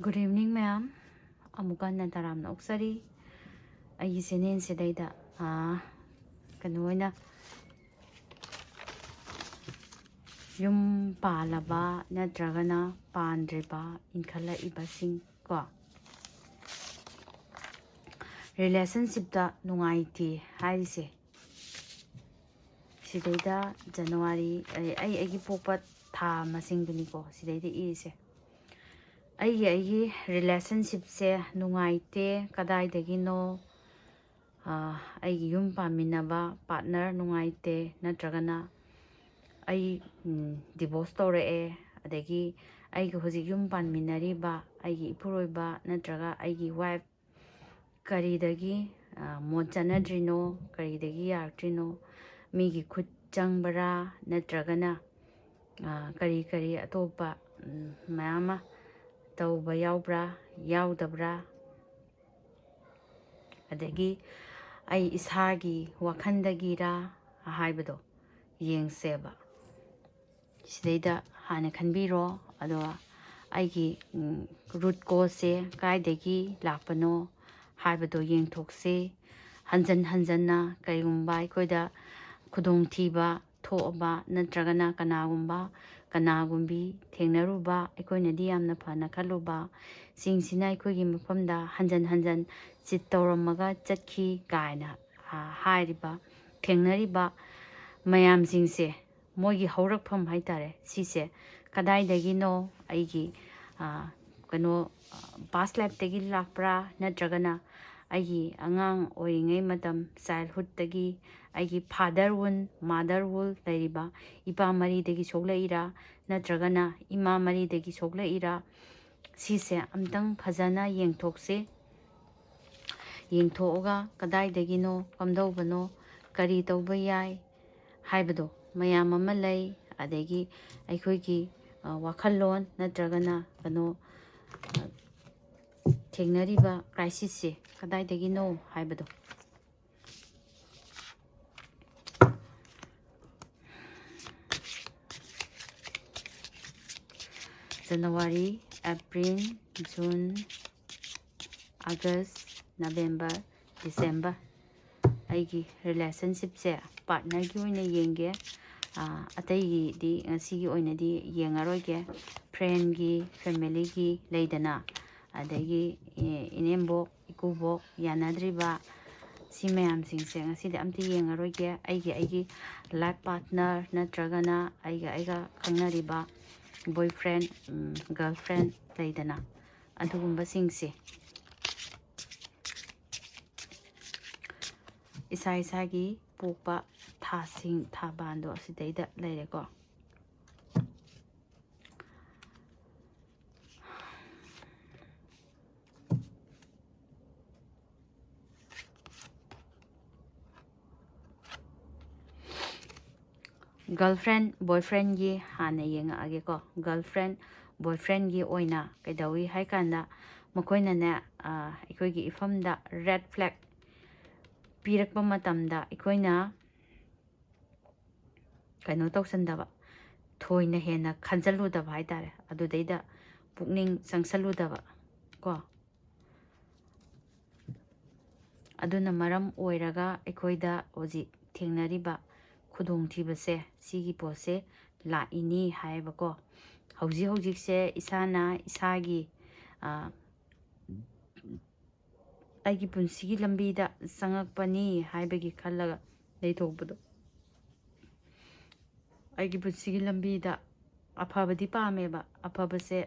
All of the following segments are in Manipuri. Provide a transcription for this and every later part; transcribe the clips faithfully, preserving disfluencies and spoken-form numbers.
Good evening ꯃꯌꯥꯝ, ꯑꯃꯨꯛꯀ ꯍꯟꯅ ꯇꯔꯥꯝꯅ ꯑꯣꯛꯆꯔꯤ꯫ ꯑꯩꯒꯤ ꯆꯦꯅꯦꯜꯁꯤꯗꯩꯗ ꯀꯩꯅꯣ ꯑꯣꯏꯅ ꯌꯨꯝ ꯄꯥꯜꯂꯕ ꯅꯠꯇ꯭ꯔꯒꯅ ꯄꯥꯟꯗ꯭ꯔꯤꯕ ꯏꯟꯈꯠꯂꯛꯏꯕꯁꯤꯡ ꯀꯣ, ꯔꯤꯂꯦꯁꯟꯁꯤꯞꯇ ꯅꯨꯡꯉꯥꯏꯇꯦ ꯍꯥꯏꯔꯤꯁꯦ, ꯁꯤꯗꯩꯗ ꯖꯅꯋꯥꯔꯤ, ꯑꯩ ꯑꯩꯒꯤ ꯄꯣꯛꯄ ꯊꯥ ꯃꯁꯤꯡꯗꯨꯅꯤꯀꯣ ꯁꯤꯗꯩꯗ ꯏꯔꯤꯁꯦ꯫ ꯑꯩꯒꯤ ꯑꯩꯒꯤ ꯔꯤꯂꯦꯁꯟꯁꯤꯞꯁꯦ ꯅꯨꯡꯉꯥꯏꯇꯦ꯫ ꯀꯗꯥꯏꯗꯒꯤꯅꯣ? ꯑꯩꯒꯤ ꯌꯨꯝ ꯄꯥꯟꯃꯤꯟꯅꯕ ꯄꯥꯔꯠꯅꯔ ꯅꯨꯡꯉꯥꯏꯇꯦ, ꯅꯠꯇ꯭ꯔꯒꯅ ꯑꯩ ꯗꯤꯚꯣꯔꯁ ꯇꯧꯔꯛꯑꯦ, ꯑꯗꯒꯤ ꯑꯩꯒꯤ ꯍꯧꯖꯤꯛ ꯌꯨꯝ ꯄꯥꯟꯃꯤꯟꯅꯔꯤꯕ ꯑꯩꯒꯤ ꯏꯄꯨꯔꯣꯏꯕ ꯅꯠꯇ꯭ꯔꯒ ꯑꯩꯒꯤ ꯋꯥꯏꯐ ꯀꯔꯤꯗꯒꯤ ꯃꯣꯠ ꯆꯥꯟꯅꯗ꯭ꯔꯤꯅꯣ, ꯀꯔꯤꯗꯒꯤ ꯌꯥꯔꯛꯇ꯭ꯔꯤꯅꯣ? ꯃꯤꯒꯤ ꯈꯨꯠ ꯆꯪꯕꯔꯥ, ꯅꯠꯇ꯭ꯔꯒꯅ ꯀꯔꯤ ꯀꯔꯤ ꯑꯇꯣꯞꯄ ꯃꯌꯥꯝ ꯑꯃ ꯇꯧꯕ ꯌꯥꯎꯕ꯭ꯔꯥ, ꯌꯥꯎꯗꯕ꯭ꯔꯥ? ꯑꯗꯒꯤ ꯑꯩ ꯏꯁꯥꯒꯤ ꯋꯥꯈꯜꯗꯒꯤꯔꯥ ꯍꯥꯏꯕꯗꯣ ꯌꯦꯡꯁꯦꯕ꯫ ꯁꯤꯗꯩꯗ ꯍꯥꯟꯅ ꯈꯟꯕꯤꯔꯣ꯫ ꯑꯗꯨꯒ ꯑꯩꯒꯤ ꯔꯨꯠ ꯀꯣꯁꯁꯦ ꯀꯥꯏꯗꯒꯤ ꯂꯥꯛꯄꯅꯣ ꯍꯥꯏꯕꯗꯣ ꯌꯦꯡꯊꯣꯛꯁꯤ꯫ ꯍꯟꯖꯟ ꯍꯟꯖꯟꯅ ꯀꯔꯤꯒꯨꯝꯕ ꯑꯩꯈꯣꯏꯗ ꯈꯨꯗꯣꯡꯊꯤꯕ ꯊꯣꯛꯑꯕ ꯅꯠꯇ꯭ꯔꯒꯅ ꯀꯅꯥꯒꯨꯝꯕ ꯀꯅꯥꯒꯨꯝꯕꯤ ꯊꯦꯡꯅꯔꯨꯕ, ꯑꯩꯈꯣꯏꯅꯗꯤ ꯌꯥꯝꯅ ꯐꯅ ꯈꯜꯂꯨꯕ ꯁꯤꯡꯁꯤꯅ ꯑꯩꯈꯣꯏꯒꯤ ꯃꯐꯝꯗ ꯍꯟꯖꯟ ꯍꯟꯖꯟ ꯆꯤꯠ ꯇꯧꯔꯝꯃꯒ ꯆꯠꯈꯤ ꯀꯥꯏꯅ ꯍꯥꯏꯔꯤꯕ, ꯊꯦꯡꯅꯔꯤꯕ ꯃꯌꯥꯝꯁꯤꯡꯁꯦ, ꯃꯣꯏꯒꯤ ꯍꯧꯔꯛꯐꯝ ꯍꯥꯏꯇꯥꯔꯦ, ꯁꯤꯁꯦ ꯀꯗꯥꯏꯗꯒꯤꯅꯣ? ꯑꯩꯒꯤ ꯀꯩꯅꯣ, ꯄꯥꯁ ꯂꯥꯏꯐꯇꯒꯤ ꯂꯥꯛꯄ꯭ꯔꯥ, ꯅꯠꯇ꯭ꯔꯒꯅ ꯑꯩꯒꯤ ꯑꯉꯥꯡ ꯑꯣꯏꯔꯤꯉꯩ ꯃꯇꯝ, ꯆꯥꯏꯜꯍꯨꯗꯇꯒꯤ ꯑꯩꯒꯤ ꯐꯥꯗꯔ ꯋꯨꯟ, ꯃꯥꯗꯔ ꯋꯨꯟ ꯂꯩꯔꯤꯕ ꯏꯄꯥ ꯃꯔꯤꯗꯒꯤ ꯁꯣꯛꯂꯛꯏꯔꯥ, ꯅꯠꯇ꯭ꯔꯒꯅ ꯏꯃꯥ ꯃꯔꯤꯗꯒꯤ ꯁꯣꯛꯂꯛꯏꯔꯥ? ꯁꯤꯁꯦ ꯑꯝꯇꯪ ꯐꯖꯅ ꯌꯦꯡꯊꯣꯛꯁꯤ꯫ ꯌꯦꯡꯊꯣꯛꯑꯒ ꯀꯗꯥꯏꯗꯒꯤꯅꯣ, ꯀꯝꯗꯧꯕꯅꯣ, ꯀꯔꯤ ꯇꯧꯕ ꯌꯥꯏ ꯍꯥꯏꯕꯗꯣ ꯃꯌꯥꯝ ꯑꯃ ꯂꯩ꯫ ꯑꯗꯒꯤ ꯑꯩꯈꯣꯏꯒꯤ ꯋꯥꯈꯜꯂꯣꯟ ꯅꯠꯇ꯭ꯔꯒꯅ ꯀꯩꯅꯣ, ꯊꯦꯡꯅꯔꯤꯕ ꯀ꯭ꯔꯥꯏꯁꯤꯁꯁꯦ ꯀꯗꯥꯏꯗꯒꯤꯅꯣ ꯍꯥꯏꯕꯗꯣ꯫ January, April, June, August, November, December, ꯑꯩꯒꯤ ꯔꯤꯂꯦꯁꯟꯁꯤꯞꯁꯦ ꯄꯥꯔꯠꯅꯔꯒꯤ ꯑꯣꯏꯅ ꯌꯦꯡꯒꯦ꯫ ꯑꯇꯩꯒꯤꯗꯤ ꯉꯁꯤꯒꯤ ꯑꯣꯏꯅꯗꯤ ꯌꯦꯡꯉꯔꯣꯏꯒꯦ꯫ ꯐ꯭ꯔꯦꯟꯒꯤ, ꯐꯦꯃꯤꯂꯤꯒꯤ ꯂꯩꯗꯅ, ꯑꯗꯒꯤ ꯏꯅꯦꯝꯕꯣꯛ, ꯏꯀꯨꯕꯣꯛ ꯌꯥꯅꯗ꯭ꯔꯤꯕ, ꯁꯤ ꯃꯌꯥꯝꯁꯤꯡꯁꯦ ꯉꯁꯤꯗꯤ ꯑꯝꯇ ꯌꯦꯡꯉꯔꯣꯏꯒꯦ꯫ ꯑꯩꯒꯤ ꯑꯩꯒꯤ ꯂꯥꯏꯐ ꯄꯥꯔꯠꯅꯔ ꯅꯠꯇ꯭ꯔꯒꯅ ꯑꯩꯒ ꯑꯩꯒ ꯈꯪꯅꯔꯤꯕ ꯕꯣꯏ ꯐ꯭ꯔꯦꯟ, ꯒꯔꯜ ꯐ꯭ꯔꯦꯟ ꯂꯩꯗꯅ, ꯑꯗꯨꯒꯨꯝꯕꯁꯤꯡꯁꯦ ꯏꯁꯥ ꯏꯁꯥꯒꯤ ꯄꯣꯛꯄ ꯊꯥꯁꯤꯡ, ꯊꯥꯕꯥꯟꯗꯣ ꯑꯁꯤꯗꯩꯗ ꯂꯩꯔꯦꯀꯣ꯫ ꯒꯔꯜ ꯐ꯭ꯔꯦꯟ, ꯕꯣꯏ ꯐ꯭ꯔꯦꯟꯒꯤ ꯍꯥꯟꯅ ꯌꯦꯡꯉꯛꯑꯒꯦꯀꯣ꯫ ꯒꯔꯜ ꯐ꯭ꯔꯦꯟ, ꯕꯣꯏ ꯐ꯭ꯔꯦꯟꯒꯤ ꯑꯣꯏꯅ ꯀꯩꯗꯧꯏ ꯍꯥꯏ ꯀꯥꯟꯗ, ꯃꯈꯣꯏꯅꯅꯦ, ꯑꯩꯈꯣꯏꯒꯤ ꯏꯐꯝꯗ ꯔꯦꯗ ꯐ꯭ꯂꯦꯛ ꯄꯤꯔꯛꯄ ꯃꯇꯝꯗ ꯑꯩꯈꯣꯏꯅ ꯀꯩꯅꯣ ꯇꯧꯁꯟꯗꯕ, ꯊꯣꯏꯅ ꯍꯦꯟꯅ ꯈꯟꯖꯜꯂꯨꯗꯕ ꯍꯥꯏ ꯇꯥꯔꯦ, ꯑꯗꯨꯗꯩꯗ ꯄꯨꯛꯅꯤꯡ ꯆꯪꯁꯜꯂꯨꯗꯕ ꯀꯣ꯫ ꯑꯗꯨꯅ ꯃꯔꯝ ꯑꯣꯏꯔꯒ ꯑꯩꯈꯣꯏꯗ ꯍꯧꯖꯤꯛ ꯊꯦꯡꯅꯔꯤꯕ ꯈꯨꯗꯣꯡꯊꯤꯕꯁꯦ, ꯁꯤꯒꯤ ꯄꯣꯠꯁꯦ ꯂꯥꯛꯏꯅꯤ ꯍꯥꯏꯌꯦꯕꯀꯣ꯫ ꯍꯧꯖꯤꯛ ꯍꯧꯖꯤꯛꯁꯦ ꯏꯁꯥꯅ ꯏꯁꯥꯒꯤ, ꯑꯩꯒꯤ ꯄꯨꯟꯁꯤꯒꯤ ꯂꯝꯕꯤꯗ ꯆꯪꯉꯛꯄꯅꯤ ꯍꯥꯏꯕꯒꯤ ꯈꯜꯂꯒ ꯂꯩꯊꯣꯛꯄꯗꯣ꯫ ꯑꯩꯒꯤ ꯄꯨꯟꯁꯤꯒꯤ ꯂꯝꯕꯤꯗ ꯑꯐꯕꯗꯤ ꯄꯥꯝꯃꯦꯕ꯫ ꯑꯐꯕꯁꯦ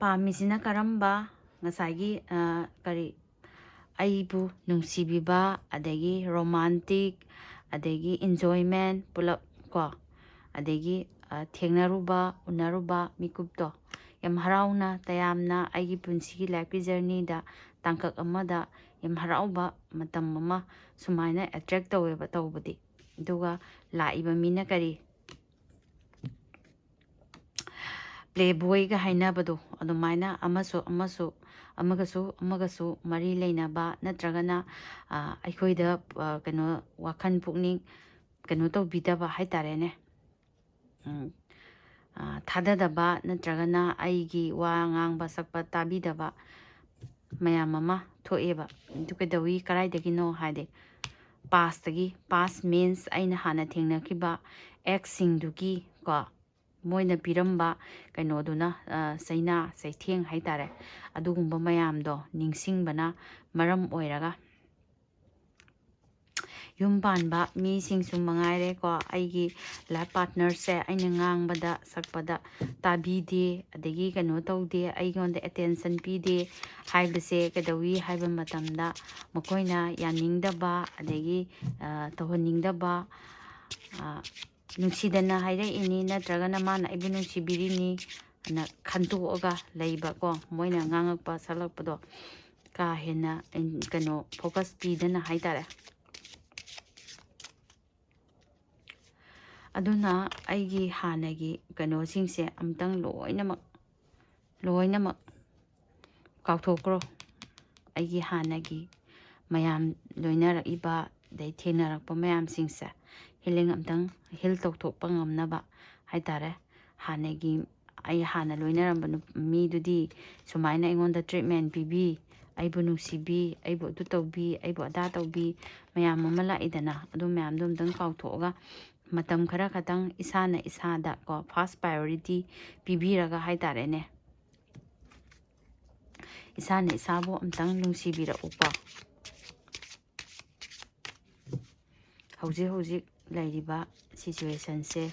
ꯄꯥꯝꯃꯤꯁꯤꯅ ꯀꯔꯝꯕ? ꯉꯁꯥꯏꯒꯤ, ꯀꯔꯤ, ꯑꯩꯕꯨ ꯅꯨꯡꯁꯤꯕꯤꯕ, ꯑꯗꯒꯤ ꯔꯣꯃꯥꯟꯇꯤꯛ, ꯑꯗꯒꯤ ꯏꯟꯖꯣꯏꯃꯦꯟ ꯄꯨꯂꯞ ꯀꯣ, ꯑꯗꯒꯤ ꯊꯦꯡꯅꯔꯨꯕ, ꯎꯅꯔꯨꯕ ꯃꯤꯀꯨꯞꯇꯣ ꯌꯥꯝ ꯍꯔꯥꯎꯅ, ꯇꯌꯥꯝꯅ ꯑꯩꯒꯤ ꯄꯨꯟꯁꯤꯒꯤ ꯂꯥꯏꯐꯀꯤ ꯖꯔꯅꯤꯗ ꯇꯥꯡꯀꯛ ꯑꯃꯗ ꯌꯥꯝ ꯍꯔꯥꯎꯕ ꯃꯇꯝ ꯑꯃ ꯁꯨꯃꯥꯏꯅ ꯑꯦꯇ꯭ꯔꯦꯛ ꯇꯧꯋꯦꯕ ꯇꯧꯕꯗꯤ꯫ ꯑꯗꯨꯒ ꯂꯥꯛꯏꯕ ꯃꯤꯅ ꯀꯔꯤ? ꯄ꯭ꯂꯦ ꯕꯣꯏꯒ ꯍꯥꯏꯅꯕꯗꯣ ꯑꯗꯨꯃꯥꯏꯅ ꯑꯃꯁꯨ ꯑꯃꯁꯨ, ꯑꯃꯒꯁꯨ ꯑꯃꯒꯁꯨ ꯃꯔꯤ ꯂꯩꯅꯕ, ꯅꯠꯇ꯭ꯔꯒꯅ ꯑꯩꯈꯣꯏꯗ ꯀꯩꯅꯣ, ꯋꯥꯈꯜ ꯄꯨꯛꯅꯤꯡ ꯀꯩꯅꯣ ꯇꯧꯕꯤꯗꯕ ꯍꯥꯏ ꯇꯥꯔꯦꯅꯦ꯫ ꯊꯥꯗꯗꯕ ꯅꯠꯇ꯭ꯔꯒꯅ ꯑꯩꯒꯤ ꯋꯥ ꯉꯥꯡꯕ ꯁꯛꯄ ꯇꯥꯕꯤꯗꯕ ꯃꯌꯥꯝ ꯑꯃ ꯊꯣꯛꯑꯦꯕ꯫ ꯑꯗꯨ ꯀꯩꯗꯧꯏ, ꯀꯗꯥꯏꯗꯒꯤꯅꯣ ꯍꯥꯏꯗꯤ past ꯇꯒꯤ, past means ꯑꯩꯅ ꯍꯥꯟꯅ ꯊꯦꯡꯅꯈꯤꯕ ex ꯁꯤꯡꯗꯨꯒꯤ ꯀꯣ, ꯃꯣꯏꯅ ꯄꯤꯔꯝꯕ ꯀꯩꯅꯣꯗꯨꯅ, ꯆꯩꯅꯥ ꯆꯩꯊꯦꯡ ꯍꯥꯏꯇꯥꯔꯦ, ꯑꯗꯨꯒꯨꯝꯕ ꯃꯌꯥꯝꯗꯣ ꯅꯤꯡꯁꯤꯡꯕꯅ ꯃꯔꯝ ꯑꯣꯏꯔꯒ ꯌꯨꯝ ꯄꯥꯟꯕ ꯃꯤꯁꯤꯡꯁꯨ ꯃꯉꯥꯏꯔꯦꯀꯣ, ꯑꯩꯒꯤ life partner ꯁꯦ ꯑꯩꯅ ꯉꯥꯡꯕꯗ ꯁꯛꯄꯗ ꯇꯥꯕꯤꯗꯦ, ꯑꯗꯒꯤ ꯀꯩꯅꯣ ꯇꯧꯗꯦ, ꯑꯩꯉꯣꯟꯗ attention ꯄꯤꯗꯦ ꯍꯥꯏꯕꯁꯦ ꯀꯩꯗꯧꯏ ꯍꯥꯏꯕ ꯃꯇꯝꯗ ꯃꯈꯣꯏꯅ ꯌꯥꯅꯤꯡꯗꯕ, ꯑꯗꯒꯤ ꯇꯧꯍꯟꯅꯤꯡꯗꯕ, ꯅꯨꯡꯁꯤꯗꯅ ꯍꯥꯏꯔꯛꯏꯅꯤ ꯅꯠꯇ꯭ꯔꯒꯅ ꯃꯥꯅ ꯑꯩꯕꯨ ꯅꯨꯡꯁꯤꯕꯤꯔꯤꯅꯤ ꯑꯅ ꯈꯟꯗꯣꯛꯑꯒ ꯂꯩꯕꯀꯣ, ꯃꯣꯏꯅ ꯉꯥꯡꯉꯛꯄ ꯁꯛꯂꯛꯄꯗꯣ ꯀꯥ ꯍꯦꯟꯅ ꯀꯩꯅꯣ focus ꯄꯤꯗꯅ ꯍꯥꯏꯇꯥꯔꯦ꯫ ꯑꯗꯨꯅ ꯑꯩꯒꯤ ꯍꯥꯟꯅꯒꯤ ꯀꯩꯅꯣꯁꯤꯡꯁꯦ ꯑꯝꯇꯪ ꯂꯣꯏꯅꯃꯛ, ꯂꯣꯏꯅꯃꯛ ꯀꯥꯎꯊꯣꯛꯈ꯭ꯔꯣ꯫ ꯑꯩꯒꯤ ꯍꯥꯟꯅꯒꯤ ꯃꯌꯥꯝ ꯂꯣꯏꯅꯔꯛꯏꯕ, ꯑꯗꯩ ꯊꯦꯡꯅꯔꯛꯄ ꯃꯌꯥꯝꯁꯤꯡꯁꯦ healing ꯑꯝꯇꯪ heal ꯇꯧꯊꯣꯛꯄ ꯉꯝꯅꯕ ꯍꯥꯏꯇꯥꯔꯦ꯫ ꯍꯥꯟꯅꯒꯤ, ꯑꯩ ꯍꯥꯟꯅ ꯂꯣꯏꯅꯔꯝꯕ ꯅꯨ-, ꯃꯤꯗꯨꯗꯤ ꯁꯨꯃꯥꯏꯅ ꯑꯩꯉꯣꯟꯗ treatment ꯄꯤꯕꯤ, ꯑꯩꯕꯨ ꯅꯨꯡꯁꯤꯕꯤ, ꯑꯩꯕꯨ ꯑꯗꯨ ꯇꯧꯕꯤ, ꯑꯩꯕꯨ ꯑꯗꯥ ꯇꯧꯕꯤ, ꯃꯌꯥꯝ ꯑꯃ ꯂꯥꯛꯏꯗꯅ, ꯑꯗꯨ ꯃꯌꯥꯝꯗꯣ ꯑꯝꯇꯪ ꯀꯥꯎꯊꯣꯛꯑꯒ ꯃꯇꯝ ꯈꯔ ꯈꯛꯇꯪ ꯏꯁꯥꯅ ꯏꯁꯥꯗ ꯀꯣ first priority ꯄꯤꯕꯤꯔꯒ ꯍꯥꯏꯇꯥꯔꯦꯅꯦ, ꯏꯁꯥꯅ ꯏꯁꯥꯕꯨ ꯑꯝꯇꯪ ꯅꯨꯡꯁꯤꯕꯤꯔꯛꯎꯀꯣ꯫ ꯍꯧꯖꯤꯛ ꯍꯧꯖꯤꯛ ꯂꯩꯔꯤꯕ situation ꯁꯦ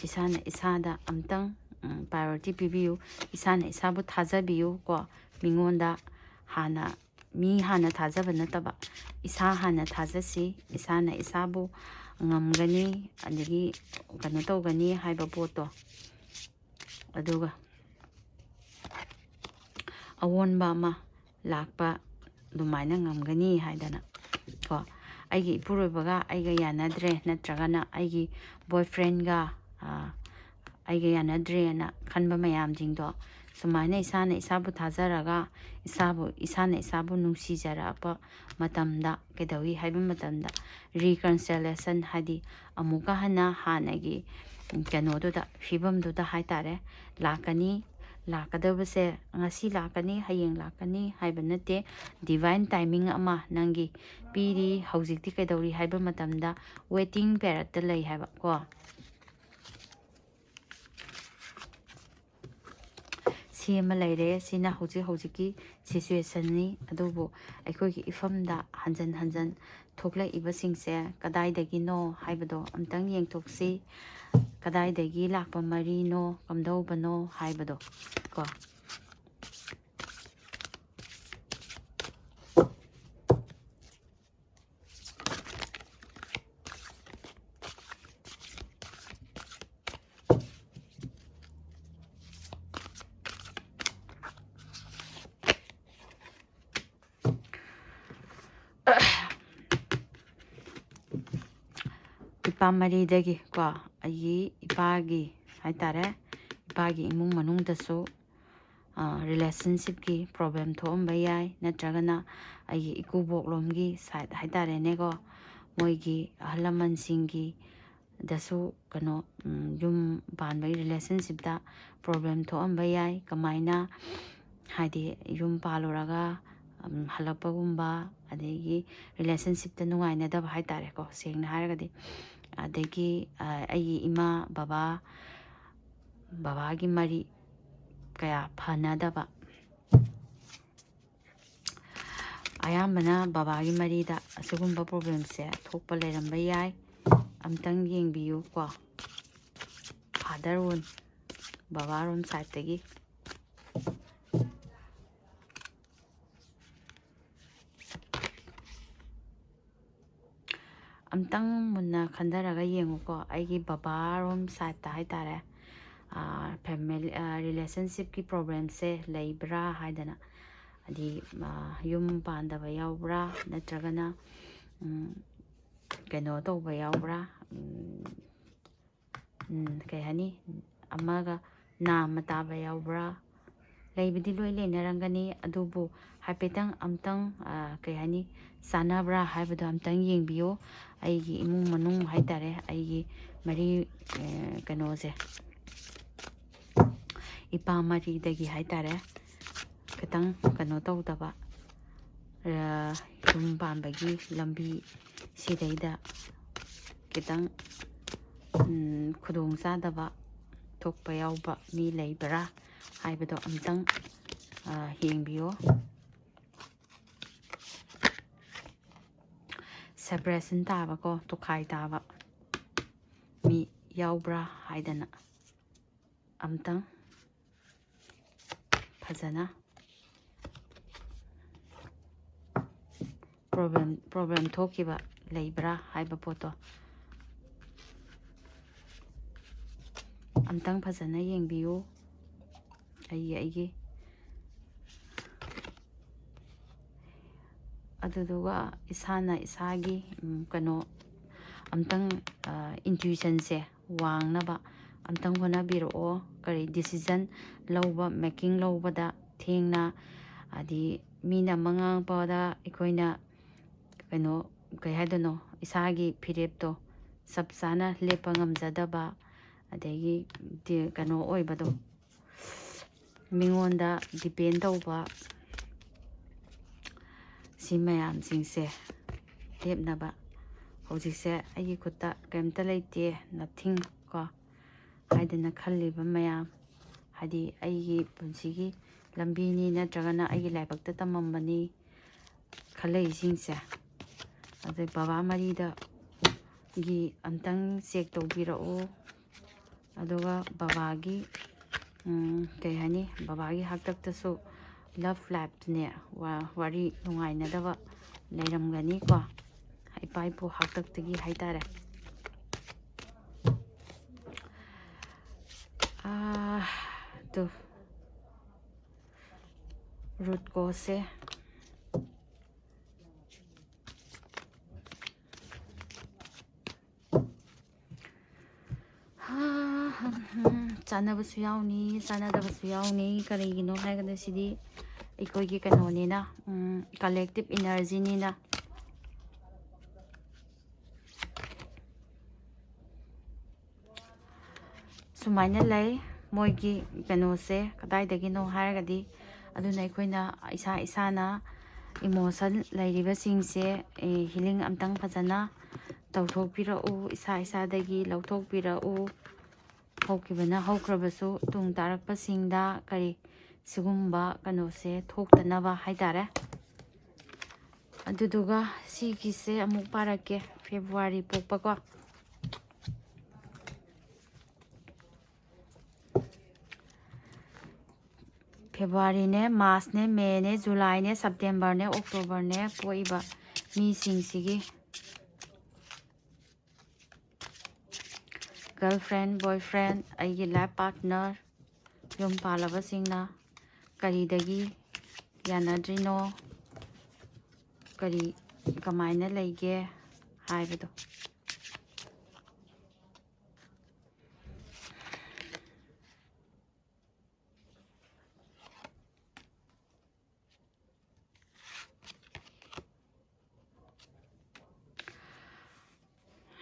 ꯏꯁꯥꯅ ꯏꯁꯥꯗ ꯑꯝꯇꯪ priority ꯄꯤꯕꯤꯌꯨ, ꯏꯁꯥꯅ ꯏꯁꯥꯕꯨ ꯊꯥꯖꯕꯤꯌꯨ ꯀꯣ꯫ ꯃꯤꯉꯣꯟꯗ ꯍꯥꯟꯅ, ꯃꯤ ꯍꯥꯟꯅ ꯊꯥꯖꯕ ꯅꯠꯇꯕ, ꯏꯁꯥ ꯍꯥꯟꯅ ꯊꯥꯖꯁꯤ, ꯏꯁꯥꯅ ꯏꯁꯥꯕꯨ ꯉꯝꯒꯅꯤ, ꯑꯗꯒꯤ ꯀꯩꯅꯣ ꯇꯧꯒꯅꯤ ꯍꯥꯏꯕ ꯄꯣꯠꯇꯣ꯫ ꯑꯗꯨꯒ ꯑꯑꯣꯟꯕ ꯑꯃ ꯂꯥꯛꯄ ꯑꯗꯨꯃꯥꯏꯅ ꯉꯝꯒꯅꯤ ꯍꯥꯏꯗꯅ ꯀꯣ, ꯑꯩꯒꯤ ꯏꯄꯨꯔꯣꯏꯕꯒ ꯑꯩꯒ ꯌꯥꯅꯗ꯭ꯔꯦ, ꯅꯠꯇ꯭ꯔꯒꯅ ꯑꯩꯒꯤ boyfriend ꯒ, ꯑꯩꯒ ꯌꯥꯅꯗ꯭ꯔꯦꯅ ꯈꯟꯕ ꯃꯌꯥꯝꯁꯤꯡꯗꯣ ꯁꯨꯃꯥꯏꯅ ꯏꯁꯥꯅ ꯏꯁꯥꯕꯨ ꯊꯥꯖꯔꯒ ꯏꯁꯥꯕꯨ, ꯏꯁꯥꯅ ꯏꯁꯥꯕꯨ ꯅꯨꯡꯁꯤꯖꯔꯛꯄ ꯃꯇꯝꯗ ꯀꯩꯗꯧꯏ ꯍꯥꯏꯕ ꯃꯇꯝꯗ, ꯔꯤꯀꯟꯁꯤꯂꯦꯁꯟ, ꯍꯥꯏꯗꯤ ꯑꯃꯨꯛꯀ ꯍꯟꯅ ꯍꯥꯟꯅꯒꯤ ꯀꯩꯅꯣꯗꯨꯗ, ꯐꯤꯕꯝꯗꯨꯗ ꯍꯥꯏ ꯇꯥꯔꯦ, ꯂꯥꯛꯀꯅꯤ꯫ ꯂꯥꯛꯀꯗꯕꯁꯦ ꯉꯁꯤ ꯂꯥꯛꯀꯅꯤ, ꯍꯌꯦꯡ ꯂꯥꯛꯀꯅꯤ ꯍꯥꯏꯕ ꯅꯠꯇꯦ꯫ ꯗꯤꯚꯥꯏꯟ ꯇꯥꯏꯃꯤꯡ ꯑꯃ ꯅꯪꯒꯤ ꯄꯤꯔꯤ꯫ ꯍꯧꯖꯤꯛꯇꯤ ꯀꯩꯗꯧꯔꯤ ꯍꯥꯏꯕ ꯃꯇꯝꯗ ꯋꯦꯇꯤꯡ ꯄꯦꯔꯠꯇ ꯂꯩ ꯍꯥꯏꯕ ꯀꯣ꯫ ꯁꯤ ꯑꯃ ꯂꯩꯔꯦ꯫ ꯁꯤꯅ ꯍꯧꯖꯤꯛ ꯍꯧꯖꯤꯛꯀꯤ ꯁꯤꯆꯨꯋꯦꯁꯟꯅꯤ꯫ ꯑꯗꯨꯕꯨ ꯑꯩꯈꯣꯏꯒꯤ ꯏꯐꯝꯗ ꯍꯟꯖꯟ ꯍꯟꯖꯟ ꯊꯣꯛꯂꯛꯏꯕꯁꯤꯡꯁꯦ ꯀꯗꯥꯏꯗꯒꯤꯅꯣ ꯍꯥꯏꯕꯗꯣ ꯑꯝꯇꯪ ꯌꯦꯡꯊꯣꯛꯁꯤ꯫ ꯀꯗꯥꯏꯗꯒꯤ ꯂꯥꯛꯄ ꯃꯔꯤꯅꯣ, ꯀꯝꯗꯧꯕꯅꯣ ꯍꯥꯏꯕꯗꯣ ꯀꯣ꯫ ꯏꯄꯥ ꯃꯔꯤꯗꯒꯤ ꯀꯣ, ꯑꯩꯒꯤ ꯏꯄꯥꯒꯤ ꯍꯥꯏꯇꯥꯔꯦ, ꯏꯄꯥꯒꯤ ꯏꯃꯨꯡ ꯃꯅꯨꯡꯗꯁꯨ ꯔꯤꯂꯦꯁꯟꯁꯤꯞꯀꯤ ꯄ꯭ꯔꯣꯕ꯭ꯂꯦꯝ ꯊꯣꯛꯑꯝꯕ ꯌꯥꯏ, ꯅꯠꯇ꯭ꯔꯒꯅ ꯑꯩꯒꯤ ꯏꯀꯨꯕꯣꯛꯂꯣꯝꯒꯤ ꯁꯥꯏꯠ ꯍꯥꯏꯇꯥꯔꯦꯅꯦꯀꯣ, ꯃꯣꯏꯒꯤ ꯑꯍꯜ ꯂꯃꯟꯁꯤꯡꯒꯤ ꯗꯁꯨ ꯀꯩꯅꯣ, ꯎꯝ, ꯌꯨꯝ ꯄꯥꯟꯕꯒꯤ ꯔꯤꯂꯦꯁꯟꯁꯤꯞꯇ ꯄ꯭ꯔꯣꯕ꯭ꯂꯦꯝ ꯊꯣꯛꯑꯝꯕ ꯌꯥꯏ꯫ ꯀꯃꯥꯏꯅ, ꯍꯥꯏꯗꯤ ꯌꯨꯝ ꯄꯥꯜꯂꯨꯔꯒ, ꯎꯝ, ꯍꯜꯂꯛꯄꯒꯨꯝꯕ, ꯑꯗꯒꯤ ꯔꯤꯂꯦꯁꯟꯁꯤꯞꯇ ꯅꯨꯡꯉꯥꯏꯅꯗꯕ ꯍꯥꯏꯇꯥꯔꯦꯀꯣ, ꯁꯦꯡꯅ ꯍꯥꯏꯔꯒꯗꯤ꯫ ꯑꯗꯒꯤ, ꯑ, ꯑꯩꯒꯤ ꯏꯃꯥ, ꯕꯕꯥ, ꯕꯕꯥꯒꯤ ꯃꯔꯤ ꯀꯌꯥ ꯐꯅꯗꯕ, ꯑꯌꯥꯝꯕꯅ ꯕꯕꯥꯒꯤ ꯃꯔꯤꯗ ꯑꯁꯤꯒꯨꯝꯕ ꯄ꯭ꯔꯣꯕ꯭ꯂꯦꯝꯁꯦ ꯊꯣꯛꯄ ꯂꯩꯔꯝꯕ ꯌꯥꯏ꯫ ꯑꯝꯇꯪ ꯌꯦꯡꯕꯤꯌꯨ ꯀꯣ, ꯐꯥꯗꯔ ꯔꯣꯝ, ꯕꯕꯥ ꯔꯣꯝ ꯁꯥꯏꯠꯇꯒꯤ꯫ ꯑꯝꯇꯪ ꯃꯨꯟꯅ ꯈꯟꯊꯔꯒ ꯌꯦꯡꯉꯨꯀꯣ, ꯑꯩꯒꯤ ꯕꯕꯥꯔꯣꯝ ꯁꯥꯏꯠꯇ ꯍꯥꯏꯇꯥꯔꯦ, ꯐꯦꯃꯤꯂꯤ, ꯔꯤꯂꯦꯁꯟꯁꯤꯞꯀꯤ ꯄ꯭ꯔꯣꯕ꯭ꯂꯦꯝꯁꯦ ꯂꯩꯕ꯭ꯔꯥ ꯍꯥꯏꯗꯅ꯫ ꯍꯥꯏꯗꯤ, ꯌꯨꯝ ꯄꯥꯟꯗꯕ ꯌꯥꯎꯕ꯭ꯔꯥ, ꯅꯠꯇ꯭ꯔꯒꯅ ꯀꯩꯅꯣ ꯇꯧꯕ ꯌꯥꯎꯕ꯭ꯔꯥ, ꯀꯩ ꯍꯥꯏꯅꯤ, ꯑꯃꯒ ꯅꯥꯝꯃ ꯇꯥꯕ ꯌꯥꯎꯕ꯭ꯔꯥ, ꯂꯩꯕꯗꯤ ꯂꯣꯏ ꯂꯩꯅꯔꯝꯒꯅꯤ, ꯑꯗꯨꯕꯨ ꯍꯥꯏꯐꯦꯠꯇꯪ ꯑꯝꯇꯪ, ꯑ, ꯀꯩ ꯍꯥꯏꯅꯤ, ꯆꯥꯟꯅꯕ꯭ꯔꯥ ꯍꯥꯏꯕꯗꯣ ꯑꯝꯇꯪ ꯌꯦꯡꯕꯤꯌꯨ꯫ ꯑꯩꯒꯤ ꯏꯃꯨꯡ ꯃꯅꯨꯡ ꯍꯥꯏꯇꯥꯔꯦ, ꯑꯩꯒꯤ ꯃꯔꯤ, ꯑ, ꯀꯩꯅꯣꯁꯦ, ꯏꯄꯥ ꯃꯔꯤꯗꯒꯤ ꯍꯥꯏꯇꯥꯔꯦ, ꯈꯤꯇꯪ ꯀꯩꯅꯣ ꯇꯧꯗꯕ, ꯑ, ꯌꯨꯝ ꯄꯥꯟꯕꯒꯤ ꯂꯝꯕꯤ ꯁꯤꯗꯩꯗ ꯈꯤꯇꯪ, ꯎꯝ, ꯈꯨꯗꯣꯡ ꯆꯥꯗꯕ ꯊꯣꯛꯄ ꯌꯥꯎꯕ ꯃꯤ ꯂꯩꯕ꯭ꯔꯥ ꯍꯥꯏꯕꯗꯣ ꯑꯝꯇꯪ, ꯑ, ꯌꯦꯡꯕꯤꯌꯣ꯫ Separation ꯇꯥꯕꯀꯣ, ꯇꯣꯈꯥꯏ ꯇꯥꯕ ꯃꯤ ꯌꯥꯎꯕ꯭ꯔꯥ ꯍꯥꯏꯗꯅ ꯑꯝꯇꯪ ꯐꯖꯅ problem, problem ꯊꯣꯛꯈꯤꯕ ꯂꯩꯕ꯭ꯔꯥ ꯍꯥꯏꯕ ꯄꯣꯠꯇꯣ ꯑꯝꯇꯪ ꯐꯖꯅ ꯌꯦꯡꯕꯤꯌꯨ꯫ ꯑꯩꯒꯤ, ꯑꯩꯒꯤ꯫ ꯑꯗꯨꯗꯨꯒ ꯏꯁꯥꯅ ꯏꯁꯥꯒꯤ, ꯎꯝ, ꯀꯩꯅꯣ ꯑꯝꯇꯪ, ꯑ, intuitionꯁꯦ ꯋꯥꯡꯅꯕ ꯑꯝꯇꯪ ꯍꯣꯠꯅꯕꯤꯔꯛꯑꯣ꯫ ꯀꯔꯤ decision ꯂꯧꯕ, making ꯂꯧꯕꯗ ꯊꯦꯡꯅ, ꯍꯥꯏꯗꯤ ꯃꯤꯅ ꯑꯃ ꯉꯥꯡꯉꯛꯄꯗ ꯑꯩꯈꯣꯏꯅ ꯀꯩꯅꯣ, ꯀꯩ ꯍꯥꯏꯗꯣꯏꯅꯣ, ꯏꯁꯥꯒꯤ ꯐꯤꯔꯦꯞꯇꯣ ꯆꯞ ꯆꯥꯅ ꯂꯦꯞꯄ ꯉꯝꯖꯗꯕ, ꯑꯗꯒꯤ ꯗꯤ-, ꯀꯩꯅꯣ ꯑꯣꯏꯕꯗꯣ, ꯃꯤꯉꯣꯟꯗ depend ꯇꯧꯕ, ꯁꯤ ꯃꯌꯥꯝꯁꯤꯡꯁꯦ ꯂꯦꯞꯅꯕ ꯍꯧꯖꯤꯛꯁꯦ ꯑꯩꯒꯤ ꯈꯨꯠꯇ ꯀꯔꯤꯝꯇ ꯂꯩꯇꯦ, nothing ꯀꯣ ꯍꯥꯏꯗꯅ ꯈꯜꯂꯤꯕ ꯃꯌꯥꯝ, ꯍꯥꯏꯗꯤ ꯑꯩꯒꯤ ꯄꯨꯟꯁꯤꯒꯤ ꯂꯝꯕꯤꯅꯤ ꯅꯠꯇ꯭ꯔꯒꯅ ꯑꯩꯒꯤ ꯂꯥꯏꯕꯛꯇ ꯇꯝꯃꯝꯕꯅꯤ ꯈꯜꯂꯛꯏꯁꯤꯡꯁꯦ꯫ ꯑꯗꯩ ꯕꯕꯥ ꯃꯔꯤꯗꯒꯤ ꯑꯝꯇꯪ check ꯇꯧꯕꯤꯔꯛꯎ꯫ ꯑꯗꯨꯒ ꯕꯕꯥꯒꯤ, ꯎꯝ, ꯀꯩ ꯍꯥꯏꯅꯤ, ꯕꯕꯥꯒꯤ ꯍꯥꯛꯇꯛꯇꯁꯨ love lifeꯅꯦ, ꯋꯥ-, ꯋꯥꯔꯤ ꯅꯨꯡꯉꯥꯏꯅꯗꯕ ꯂꯩꯔꯝꯒꯅꯤꯀꯣ, ꯏꯄꯥ ꯏꯄꯨ ꯍꯥꯛꯇꯛꯇꯒꯤ ꯍꯥꯏꯇꯥꯔꯦ꯫ ꯑꯥ, ꯇꯨ, root causeꯁꯦ꯫ ꯆꯥꯟꯅꯕꯁꯨ ꯌꯥꯎꯅꯤ, ꯆꯥꯟꯅꯗꯕꯁꯨ ꯌꯥꯎꯅꯤ꯫ ꯀꯔꯤꯒꯤꯅꯣ ꯍꯥꯏꯔꯒꯗꯤ ꯁꯤꯗꯤ ꯑꯩꯈꯣꯏꯒꯤ ꯀꯩꯅꯣꯅꯤꯅ, collective energyꯅꯤꯅ꯫ ꯁꯨꯃꯥꯏꯅ ꯂꯩ ꯃꯣꯏꯒꯤ ꯀꯩꯅꯣꯁꯦ꯫ ꯀꯗꯥꯏꯗꯒꯤꯅꯣ ꯍꯥꯏꯔꯒꯗꯤ, ꯑꯗꯨꯅ ꯑꯩꯈꯣꯏꯅ ꯏꯁꯥ ꯏꯁꯥꯅ emotion ꯂꯩꯔꯤꯕꯁꯤꯡꯁꯦ healing ꯑꯝꯇꯪ ꯐꯖꯅ ꯇꯧꯊꯣꯛꯄꯤꯔꯛꯎ, ꯏꯁꯥ ꯏꯁꯥꯗꯒꯤ ꯂꯧꯊꯣꯛꯄꯤꯔꯛꯎ꯫ ꯍꯧꯈꯤꯕꯅ ꯍꯧꯈ꯭ꯔꯕꯁꯨ ꯇꯨꯡ ꯇꯥꯔꯛꯄꯁꯤꯡꯗ ꯀꯔꯤ ꯁꯤꯒꯨꯝꯕ ꯀꯩꯅꯣꯁꯦ ꯊꯣꯛꯇꯅꯕ ꯍꯥꯏꯇꯥꯔꯦ꯫ ꯑꯗꯨꯗꯨꯒ ꯁꯤꯒꯤꯁꯦ ꯑꯃꯨꯛ ꯄꯥꯔꯛꯀꯦ, February ꯄꯣꯛꯄꯀꯣ꯫ Februaryꯅꯦ, Marchꯅꯦ, Mayꯅꯦ, Julyꯅꯦ, Septemberꯅꯦ, Octoberꯅꯦ ꯄꯣꯛꯏꯕ ꯃꯤꯁꯤꯡꯁꯤꯒꯤ girlfriend, boyfriend, ꯑꯩꯒꯤ life partner, ꯌꯨꯝ ꯄꯥꯜꯂꯕꯁꯤꯡꯅ ꯀꯔꯤꯗꯒꯤ ꯌꯥꯅꯗ꯭ꯔꯤꯅꯣ, ꯀꯔꯤ ꯀꯃꯥꯏꯅ ꯂꯩꯒꯦ ꯍꯥꯏꯕꯗꯣ꯫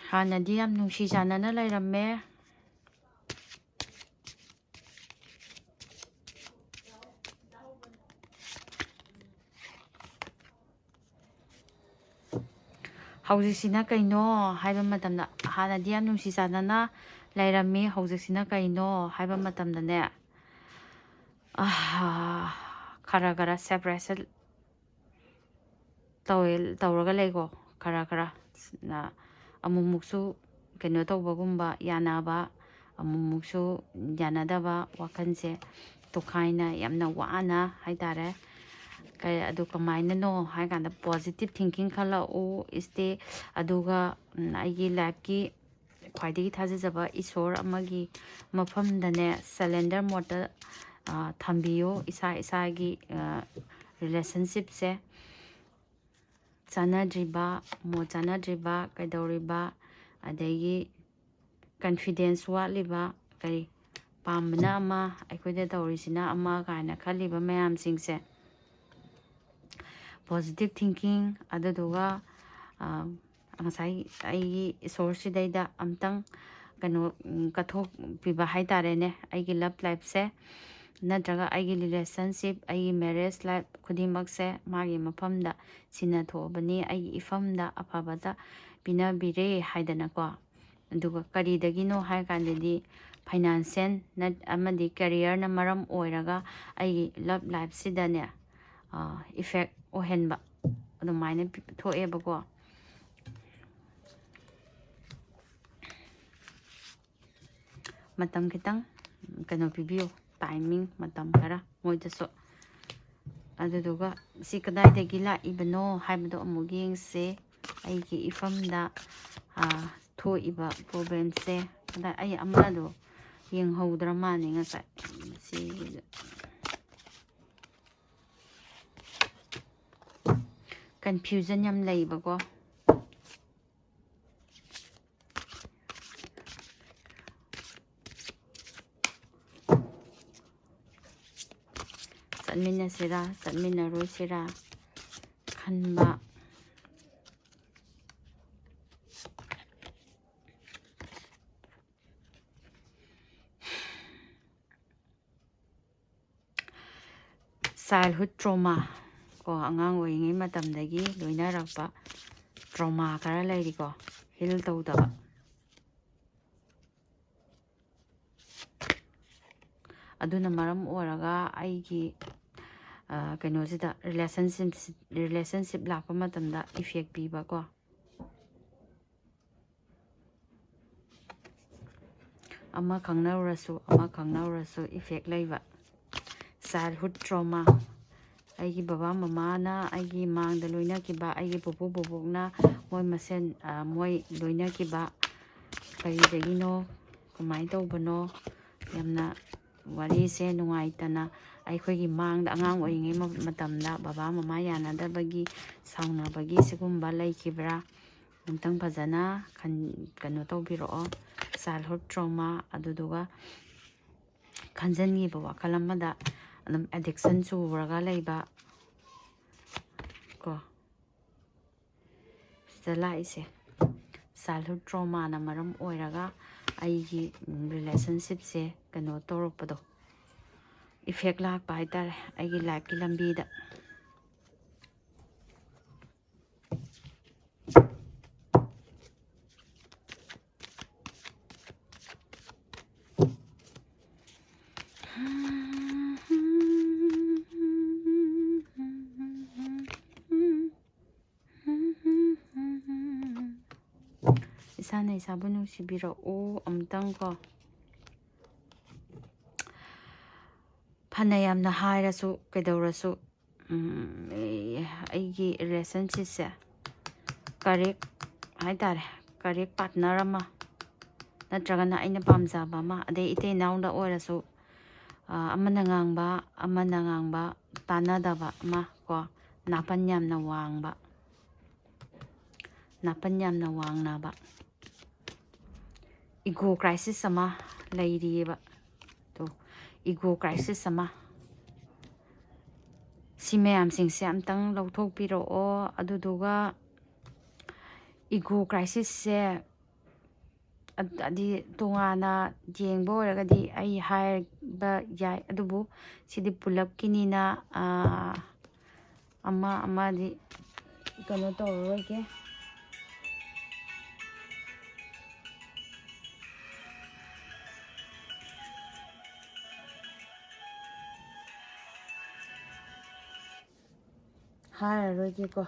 ꯍꯥꯟꯅꯗꯤ ꯌꯥꯝ ꯅꯨꯡꯁꯤ ꯆꯥꯟꯅꯅ ꯂꯩꯔꯝꯃꯦ꯫ ꯍꯧꯖꯤꯛꯁꯤꯅ ꯀꯩꯅꯣ ꯍꯥꯏꯕ ꯃꯇꯝꯗ, ꯍꯥꯟꯅꯗꯤ ꯌꯥꯝ ꯅꯨꯡꯁꯤ ꯆꯥꯟꯅꯅ ꯂꯩꯔꯝꯃꯤ, ꯍꯧꯖꯤꯛꯁꯤꯅ ꯀꯩꯅꯣ ꯍꯥꯏꯕ ꯃꯇꯝꯗꯅꯦ, ꯑꯥ, ꯈꯔ ꯈꯔ separation ꯇꯧꯋꯦ, ꯇꯧꯔꯒ ꯂꯩꯀꯣ꯫ ꯈꯔ ꯈꯔ, ꯑꯃꯨꯛꯃꯨꯛꯁꯨ ꯀꯩꯅꯣ ꯇꯧꯕꯒꯨꯝꯕ, ꯌꯥꯅꯕ, ꯑꯃꯨꯛꯃꯨꯛꯁꯨ ꯌꯥꯅꯗꯕ, ꯋꯥꯈꯜꯁꯦ ꯇꯣꯈꯥꯏꯅ ꯌꯥꯝꯅ ꯋꯥꯅ ꯍꯥꯏꯇꯥꯔꯦ꯫ ꯀꯩ-, ꯑꯗꯨ ꯀꯃꯥꯏꯅꯅꯣ ꯍꯥꯏ ꯀꯥꯟꯗ positive thinking ꯈꯜꯂꯛꯎ, stay꯫ ꯑꯗꯨꯒ, ꯎꯝ, ꯑꯩꯒꯤ lifeꯀꯤ ꯈ꯭ꯋꯥꯏꯗꯒꯤ ꯊꯥꯖꯖꯕ ꯏꯁꯣꯔ ꯑꯃꯒꯤ ꯃꯐꯝꯗꯅꯦ, surrender modeꯇ, ꯑ, ꯊꯝꯕꯤꯌꯨ꯫ ꯏꯁꯥ ꯏꯁꯥꯒꯤ, ꯑ, relationshipꯁꯦ, ꯆꯥꯟꯅꯗ꯭ꯔꯤꯕ, ꯃꯣꯠ ꯆꯥꯟꯅꯗ꯭ꯔꯤꯕ, ꯀꯩꯗꯧꯔꯤꯕ, ꯑꯗꯒꯤ confidence ꯋꯥꯠꯂꯤꯕ, ꯀꯔꯤ, ꯄꯥꯝꯕꯅ ꯑꯃ, ꯑꯩꯈꯣꯏꯗ ꯇꯧꯔꯤꯁꯤꯅ ꯑꯃ ꯀꯥꯏꯅ ꯈꯜꯂꯤꯕ ꯃꯌꯥꯝꯁꯤꯡꯁꯦ, positive thinking, ꯑꯗꯨꯗꯨꯒ, ꯑ, ꯉꯁꯥꯏ ꯑꯩꯒꯤ ꯏꯁꯣꯔꯁꯤꯗꯩꯗ ꯑꯝꯇꯪ ꯀꯩꯅꯣ, ꯎꯝ, ꯀꯠꯊꯣꯛꯄꯤꯕ ꯍꯥꯏ ꯇꯥꯔꯦꯅꯦ, ꯑꯩꯒꯤ love lifeꯁꯦ, ꯅꯠꯇ꯭ꯔꯒ ꯑꯩꯒꯤ relationship, ꯑꯩꯒꯤ marriage life ꯈꯨꯗꯤꯡꯃꯛꯁꯦ ꯃꯥꯒꯤ ꯃꯐꯝꯗ ꯁꯤꯟꯅꯊꯣꯛꯑꯕꯅꯤ, ꯑꯩꯒꯤ ꯏꯐꯝꯗ ꯑꯐꯕꯗ ꯄꯤꯅꯕꯤꯔꯦ ꯍꯥꯏꯗꯅꯀꯣ꯫ ꯑꯗꯨꯒ ꯀꯔꯤꯗꯒꯤꯅꯣ ꯍꯥꯏ ꯀꯥꯟꯗꯗꯤ, financial ꯅꯠ-, ꯑꯃꯗꯤ careerꯅ ꯃꯔꯝ ꯑꯣꯏꯔꯒ ꯑꯩꯒꯤ love lifeꯁꯤꯗꯅꯦ, ꯑ, effect ꯑꯣꯏꯍꯟꯕ ꯑꯗꯨꯃꯥꯏꯅ ꯄꯤ-, ꯊꯣꯛꯑꯦꯕꯀꯣ꯫ ꯃꯇꯝ ꯈꯤꯇꯪ ꯀꯩꯅꯣ ꯄꯤꯕꯤꯌꯨ, timing, ꯃꯇꯝ ꯈꯔ ꯃꯣꯏꯗꯁꯨ꯫ ꯑꯗꯨꯗꯨꯒ ꯁꯤ ꯀꯗꯥꯏꯗꯒꯤ ꯂꯥꯛꯏꯕꯅꯣ ꯍꯥꯏꯕꯗꯣ ꯑꯃꯨꯛ ꯌꯦꯡꯁꯦ꯫ ꯑꯩꯒꯤ ꯏꯐꯝꯗ, ꯑ, ꯊꯣꯛꯏꯕ problemꯁꯦ꯫ ꯑꯗ ꯑꯩ ꯑꯃꯗꯣ ꯌꯦꯡꯍꯧꯗ꯭ꯔ ꯃꯥꯜꯂꯦ ꯉꯁꯥꯏ꯫ ꯁꯤ confusion ꯌꯥꯝ ꯂꯩꯕꯀꯣ꯫ ꯆꯠꯃꯤꯟꯅꯁꯤꯔꯥ, ꯆꯠꯃꯤꯟꯅꯔꯣꯏꯁꯤꯔꯥ ꯈꯟꯕ꯫ Childhood trauma ꯀꯣ, ꯑꯉꯥꯡ ꯑꯣꯏꯔꯤꯉꯩ ꯃꯇꯝꯗꯒꯤ ꯂꯣꯏꯅꯔꯛꯄ trauma ꯈꯔ ꯂꯩꯔꯤꯀꯣ, heal ꯇꯧꯗꯕ꯫ ꯑꯗꯨꯅ ꯃꯔꯝ ꯑꯣꯏꯔꯒ ꯑꯩꯒꯤ, ꯑ, ꯀꯩꯅꯣꯁꯤꯗ, relationship, relationship ꯂꯥꯛꯄ ꯃꯇꯝꯗ effect ꯄꯤꯕꯀꯣ꯫ ꯑꯃ ꯈꯪꯅꯔꯨꯔꯁꯨ, ꯑꯃ ꯈꯪꯅꯔꯨꯔꯁꯨ effect ꯂꯩꯕ꯫ Childhood trauma, ꯑꯩꯒꯤ ꯕꯕꯥ ꯃꯃꯥꯅ ꯑꯩꯒꯤ ꯃꯥꯡꯗ ꯂꯣꯏꯅꯈꯤꯕ, ꯑꯩꯒꯤ ꯄꯨꯄꯨ ꯕꯣꯕꯣꯛꯅ ꯃꯣꯏ ꯃꯁꯦꯟ, ꯑ, ꯃꯣꯏ ꯂꯣꯏꯅꯈꯤꯕ ꯀꯔꯤꯗꯒꯤꯅꯣ, ꯀꯃꯥꯏꯅ ꯇꯧꯕꯅꯣ, ꯌꯥꯝꯅ ꯋꯥꯔꯤꯁꯦ ꯅꯨꯡꯉꯥꯏꯇꯅ ꯑꯩꯈꯣꯏꯒꯤ ꯃꯥꯡꯗ ꯑꯉꯥꯡ ꯑꯣꯏꯔꯤꯉꯩ ꯃ-, ꯃꯇꯝꯗ ꯕꯕꯥ ꯃꯃꯥ ꯌꯥꯅꯗꯕꯒꯤ, ꯁꯥꯎꯅꯕꯒꯤ ꯁꯤꯒꯨꯝꯕ ꯂꯩꯈꯤꯕ꯭ꯔꯥ? ꯑꯝꯇꯪ ꯐꯖꯅ ꯈꯟ-, ꯀꯩꯅꯣ ꯇꯧꯕꯤꯔꯛꯑꯣ꯫ Childhood trauma, ꯑꯗꯨꯗꯨꯒ ꯈꯟꯖꯟꯈꯤꯕ ꯋꯥꯈꯜ ꯑꯃꯗ ꯑꯗꯨꯝ addiction ꯆꯨꯔꯒ ꯂꯩꯕ ꯀꯣ꯫ ꯁꯤꯗ ꯂꯥꯛꯏꯁꯦ childhood traumaꯅ ꯃꯔꯝ ꯑꯣꯏꯔꯒ ꯑꯩꯒꯤ relationshipꯁꯦ ꯀꯩꯅꯣ ꯇꯧꯔꯛꯄꯗꯣ, effect ꯂꯥꯛꯄ ꯍꯥꯏꯇꯥꯔꯦ ꯑꯩꯒꯤ lifeꯀꯤ ꯂꯝꯕꯤꯗ꯫ ꯏꯁꯥꯅ ꯏꯁꯥꯕꯨ ꯅꯨꯡꯁꯤꯕꯤꯔꯛꯎ ꯑꯃꯨꯛꯇꯪ ꯀꯣ꯫ ꯐꯅ ꯌꯥꯝꯅ ꯍꯥꯏꯔꯁꯨ ꯀꯩꯗꯧꯔꯁꯨ, ꯎꯝ, ꯑꯩ-, ꯑꯩꯒꯤ relationshipꯁꯦ correct ꯍꯥꯏꯇꯥꯔꯦ, correct partner ꯑꯃ ꯅꯠꯇ꯭ꯔꯒꯅ ꯑꯩꯅ ꯄꯥꯝꯖꯕ ꯑꯃ, ꯑꯗꯩ ꯏꯇꯩ ꯏꯅꯥꯎꯗ ꯑꯣꯏꯔꯁꯨ, ꯑ, ꯑꯃꯅ ꯉꯥꯡꯕ ꯑꯃꯅ ꯉꯥꯡꯕ ꯇꯥꯟꯅꯗꯕ ꯑꯃ ꯀꯣ, ꯅꯥꯄꯟ ꯌꯥꯝꯅ ꯋꯥꯡꯕ, ꯅꯥꯄꯟ ꯌꯥꯝꯅ ꯋꯥꯡꯅꯕ ego crisis ꯑꯃ ꯂꯩꯔꯤꯑꯕ꯫ ꯇꯣ, ego crisis ꯑꯃ꯫ ꯁꯤ ꯃꯌꯥꯝꯁꯤꯡꯁꯦ ꯑꯝꯇꯪ ꯂꯧꯊꯣꯛꯄꯤꯔꯛꯑꯣ꯫ ꯑꯗꯨꯗꯨꯒ ego crisisꯁꯦ ꯑꯗ-, ꯑꯗꯤ ꯇꯣꯉꯥꯟꯅ ꯌꯦꯡꯕ ꯑꯣꯏꯔꯒꯗꯤ ꯑꯩ ꯍꯥꯏꯕ ꯌꯥꯏ, ꯑꯗꯨꯕꯨ ꯁꯤꯗꯤ ꯄꯨꯂꯞꯀꯤꯅꯤꯅ, ꯑꯥ, ꯑꯃ ꯑꯃꯗꯤ ꯀꯩꯅꯣ ꯇꯧꯔꯔꯣꯏꯒꯦ꯫ ꯍꯥꯏꯔꯔꯣꯏꯒꯦꯀꯣ꯫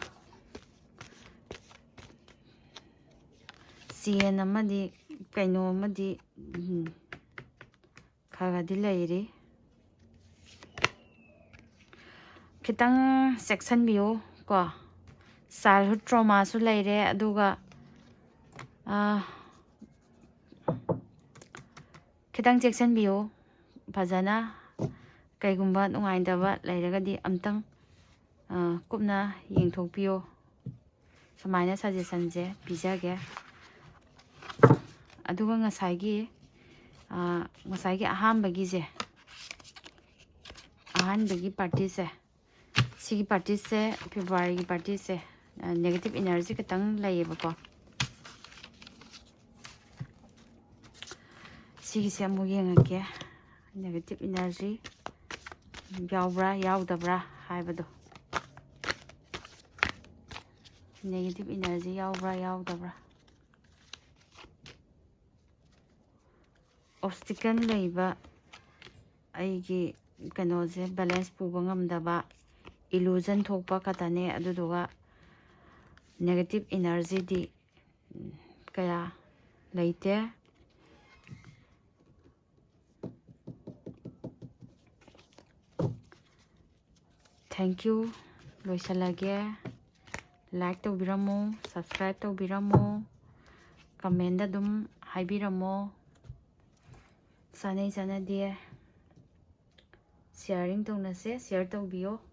ꯆꯦꯟ ꯑꯃꯗꯤ ꯀꯩꯅꯣ ꯑꯃꯗꯤ, ꯎꯝ, ꯈꯔ ꯈꯔꯗꯤ ꯂꯩꯔꯤ꯫ ꯈꯤꯇꯪ ꯆꯦꯛꯁꯤꯟꯕꯤꯌꯨ ꯀꯣ꯫ Childhood traumaꯁꯨ ꯂꯩꯔꯦ, ꯑꯗꯨꯒ, ꯑꯥ, ꯈꯤꯇꯪ ꯆꯦꯛꯁꯤꯟꯕꯤꯌꯨ ꯐꯖꯅ꯫ ꯀꯩꯒꯨꯝꯕ ꯅꯨꯡꯉꯥꯏꯇꯕ ꯂꯩꯔꯒꯗꯤ ꯑꯝꯇꯪ, ꯑ, ꯀꯨꯞꯅ ꯌꯦꯡꯊꯣꯛꯄꯤꯌꯨ꯫ ꯁꯨꯃꯥꯏꯅ suggestionꯁꯦ ꯄꯤꯖꯒꯦ꯫ ꯑꯗꯨꯒ ꯉꯁꯥꯏꯒꯤ ꯉꯁꯥꯏꯒꯤ ꯑꯍꯥꯟꯕꯒꯤꯁꯦ, ꯑꯍꯥꯟꯕꯒꯤ ꯄꯥꯔꯇꯤꯁꯦ, ꯁꯤꯒꯤ ꯄꯥꯔꯇꯤꯁꯦ, ꯐꯦꯕ꯭ꯔꯨꯋꯥꯔꯤꯒꯤ ꯄꯥꯔꯇꯤꯁꯦ, negative energy ꯈꯤꯇꯪ ꯂꯩꯌꯦꯕꯀꯣ꯫ ꯁꯤꯒꯤꯁꯦ ꯑꯃꯨꯛ ꯌꯦꯡꯉꯛꯀꯦ, negative energy ꯌꯥꯎꯕ꯭ꯔꯥ ꯌꯥꯎꯗꯕ꯭ꯔꯥ ꯍꯥꯏꯕꯗꯣ꯫ negative energy ꯌꯥꯎꯕ꯭ꯔꯥ ꯌꯥꯎꯗꯕ꯭ꯔꯥ? obstacle ꯂꯩꯕ, ꯑꯩꯒꯤ ꯀꯩꯅꯣꯁꯦ balance ꯄꯨꯕ ꯉꯝꯗꯕ, illusion ꯊꯣꯛꯄ ꯈꯛꯇꯅꯦ꯫ ꯑꯗꯨꯗꯨꯒ negative energyꯗꯤ ꯀꯌꯥ ꯂꯩꯇꯦ꯫ Thank you꯫ ꯂꯣꯏꯁꯤꯜꯂꯒꯦ꯫ Like ꯇꯧꯕꯤꯔꯝꯃꯣ, subscribe ꯇꯧꯕꯤꯔꯝꯃꯣ, commentꯗ ꯑꯗꯨꯝ ꯍꯥꯏꯕꯤꯔꯝꯃꯣ꯫ ꯆꯥꯅꯩ ꯆꯥꯅꯗꯦ sharing ꯇꯧꯅꯁꯦ, share ꯇꯧꯕꯤꯌꯣ꯫